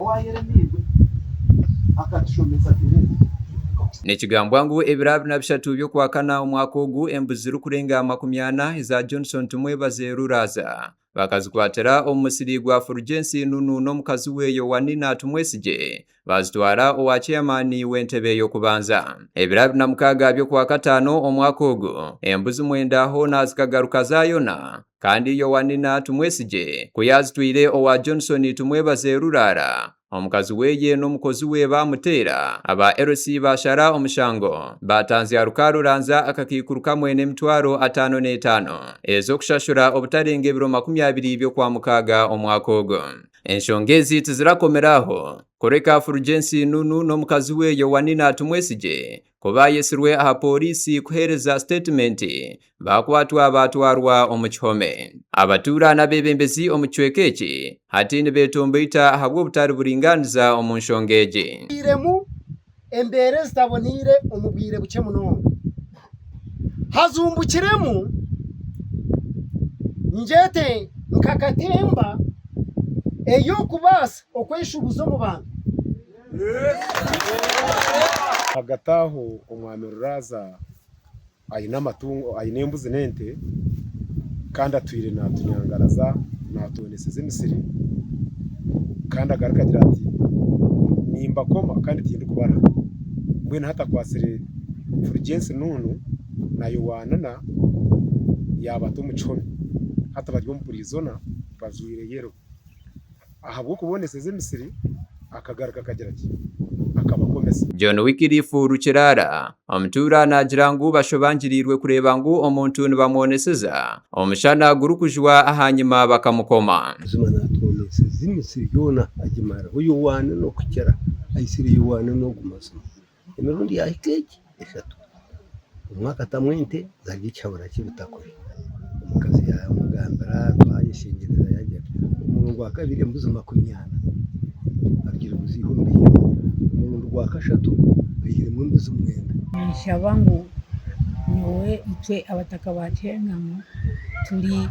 Owaayeremirwe akatushomesa Tereza. Nikigambwa ngu ebiro 23 by'Okwakana omwaka ogu, embuzi zirikurenga 40 eza Johnson Tumwebaze Ruraaza bakazikwatira omu musiri gwa Fulgence Nunu n'omukazi we Yoanina Tumwesigye baazitwara owa ceyamaani w'entebe y'okubanza. Ebiro 26 by'Okwakataano omwaka ogu, embuzi mwenda hoona zikagaruka zaayona kandi Yoanina Tumwesigye ku yaazitwire owa Johnson Tumwebaze Rurara, Omukazi weye n'omukozi we baamuteera, aba LC baashara omushango, baatanzya Rukaruranza akakaikuru kamwe n'emitwaro 55 ez'okushashura obutarenga ebiro 20 by'Okwamukaaga omwaka ogu. Enshonga ezi tizirakomire aho, kureka Fulgence Nunu n'omukazi we Yoanina Tumwesigye Ku baayetsirwe aha pooriisi kuheereza siteetimenti, baakwatwa baatwarwa omu kihome. Abatuura n'abeebembezi omu kicweka eki hati nibeetomboita ahabw'obutari buringaaniza omu nshonga egi. Habairemu embeera ezitaboneire omu bwire bukye munonga. Hazumbukiremu ngyete nka katemba ey'okubaasa okweshuubuza omu bantu. Ahagati aho Omwami Ruraaza aine amatungo, aine embuzi n'ente kandi atwire naatunyangaraza naatwoneseza emisiri kandi agaruka agira ati nimbakoma kandi tindikubaraha. Mbwenu hati akwatsire Fulgence Nunu na Yoanana yaabata omu kihome hati bari omu purizona bajwaire yero. Ahabw'okuboneseza emisiri, akagaruka akagira ki? Akabakomesa. John Wycliffe Rukirara, omutuura naagira ngu bashobangiriirwe kureeba ngu omuntu nibamwoneseza omushana gurikujwa ahanyima bakamukoma. Buzima naatwoneseza emisiri yoona agimaraho Yowaana n'okukira aitsire Yowaana n'ogu mazima. Emirundi yaahika egi eshatu, omwe akatamu ente zarya ekihabura ky'ebitakuri. Omukazi yaamugambira twayeshengyereza yaagira ati, omurundi gwa kabiri embuzi 40 arugire kuziiha omu bihingwa, omurundi gwa kashatu aihiremu embuzi mwenda. Ninshaba ngu nyowe itwe abataka ba Kyengamo turi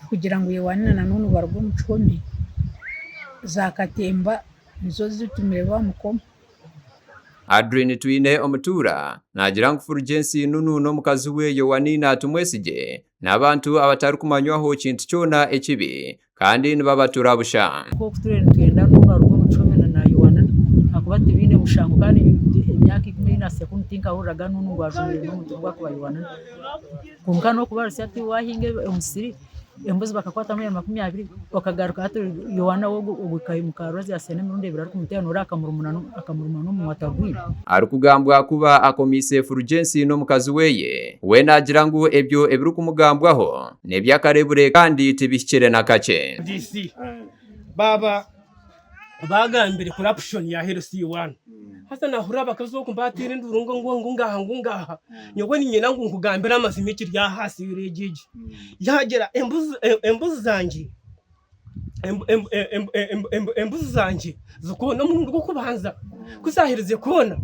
kugira ngu Yoanna na Nunu baruge omu kihome, za katemba nizo zitumire bamukoma. Adrine Twine omutuura naagira ngu Fulgence Nunu n'omukazi we Yoanina Tumwesigye n'abantu abatarikumanywaho kintu kyona ekibi kandi nibabatura busha. Nk'oku turiyo nitwenda Nunu aruge omu kihome na Yoanina ahakuba tibaine mushango kandi emyaka ikumi ei naasya kunu tinkahuriraga Nunu ngu ajumire n'omuntu n'obu akuba Yoanina. Kwonka n'okubarutsya hati waahinga omusiri embuzi bakakwatamu ya 20 okagaruka hati Yoana we ogwo muka Rozi yasya n'emirundi ebiri arikumuteera n'ori akamuruma n'omunwa tagwire. Arikugambwa kuba akomiise Fulgence n'omukazi weye, we naagira ngu ebyo ebirikumugambwaho n'eby'akarebure kandi tibihikire na kakye. DC baaba Baagambire corruption ya health one. Haza naahurira abakazi okwo nibateera enduuru ngu ngu ngu ngaaha ngu ngaaha. Nyowe niinyenda ngu nkugambire amazima ekiri aha seeri egi egi. Yaagira embuzi embuzi zangye embuzi zangye zikoona omurundi gw'okubanza. Ku zaaherize koona,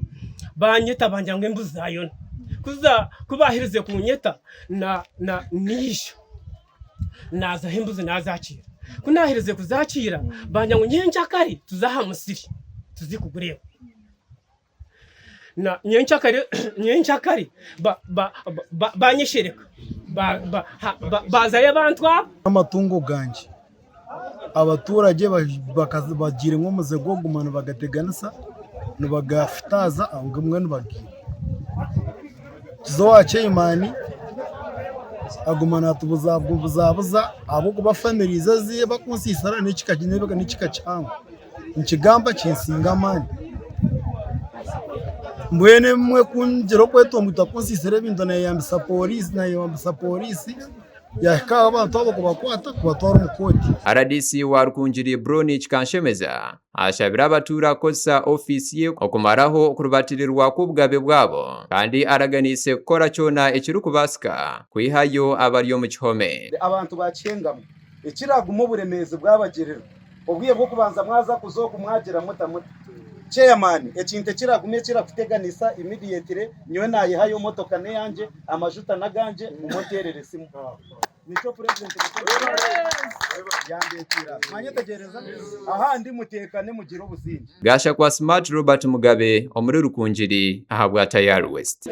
baanyeta bangira ngu embuzi zaayona. Ku baaherize kunyeta na na naija. Naazaho embuzi naazakiira. Ku naaherize kuzakiira, bangira ngu nyenkyakare tuze aha musiri tuze kugureeba. Na nyenkyakare nyenkyakare banyeshereka baazayo abantu abo. Amatungo gangye abaturage bagiire nk'omuze gw'okuguma nibagateganisa nibagafutaaza abamwe nibagaiba. Tuza owa chairman aguma natubuzabuza ahabw'okuba family ze ezi bakunsisira n'ekika kihango nikigamba kinsinga amaani. Mbwenu ebimwe kungira okwetomboita kunsisira ebintu nayeyambisa poriisi nayeyambisa poriisi yahika aho abantu abo kubakwata kubatwara omu kooti. Rdc wa Rukungiri Broni Kikanshemeza Ashabire abatuura kukozesa ofiisi ye okumaraho okuribatirirwa kw'obugabe bwabo kandi araganiise kukora kyona ekirikubaasika kwihayo abari omu kihome. Abantu ba Kihengamo ekiraguma oburemeezi bwabagirira obwire bw'okubanza mwaza kuza oku mwagira muta muta. Chairman ekintu ekiraguma ekirakuteganisa immediately nyowe nayehayo motoka neyangye, amajuta nagangye mumwe nterere esimu. Nikyo Purezidenti Museveni yandeetiire aha. Mwanyetegyereza? Ahandi muteekane mugire obusingye. Gashakwa Smart Robert Mugabe omuri Rukungiri ahabwa Tayari West.